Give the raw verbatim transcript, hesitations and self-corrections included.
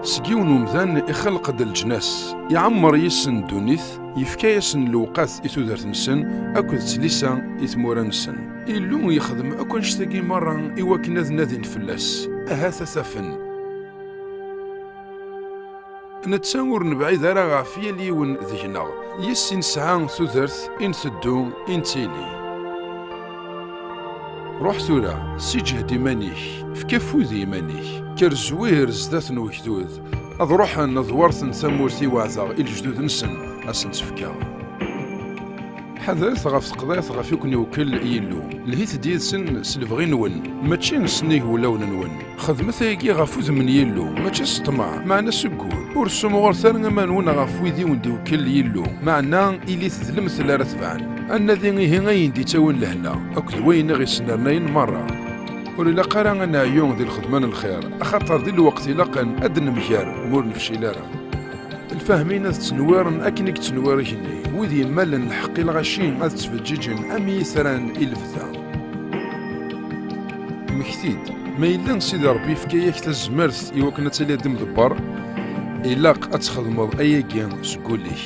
Seg yiwen umdan ixelq-d leǧnas, iɛemmer yis-sen ddunit, yefka-yasen lewqat i tudert-nsen akked tlisa i tmura-nsen. Illu yexdem akk annect-agi merra i wakken ad nadin fell-as, ahat ad t-afen. Netta ur nebɛid ara ɣef yal yiwen deg-neɣ, yis-s i nesɛa tudert, i nteddu, i nettili. Ruḥ tura, siǧhed iman-ik, efk afud i yiman-ik, kker zwir zdat n wegdud, ad ruḥen ad werten tamurt i weɛdeɣ i lejdud-nsen, ad sen-tt-fkeɣ. Ḥadret ɣef teqḍiɛt ɣef i ken-iwekkel Yillu, lhit-d yid-sen s lebɣi-nwen, mačči s nnig wulawen-nwen. Xedmet ayagi ɣef udem n Yillu, mačči s ṭṭmeɛ, meɛna seg wul. Ur sumɣuret ara aman-nwen ɣef wid i wen-d-iwekkel Yillu, meɛna ilit d lemtel ara tebɛen. Ad nadi ihi ayen d-ittawin lehna, akked wayen i ɣ-isnernayen merra. Ur ilaq ara ad neɛyu di lxedma n lxir, axaṭer di lweqt ilaqen ad d-nemger, ma ur nefcil ara. Lfahmin ad ttnwiren akken i yettnwir igenni, wid yemmalen lḥeqq i lɣaci ad ttfeǧǧiǧen am yitran i lebda. Mmekti-d, ma yella Sidi Ṛebbi yefka-yak tazmert i wakken ad tiliḍ d imḍebber, ilaq ad txedmeḍ ayagi seg wul-ik.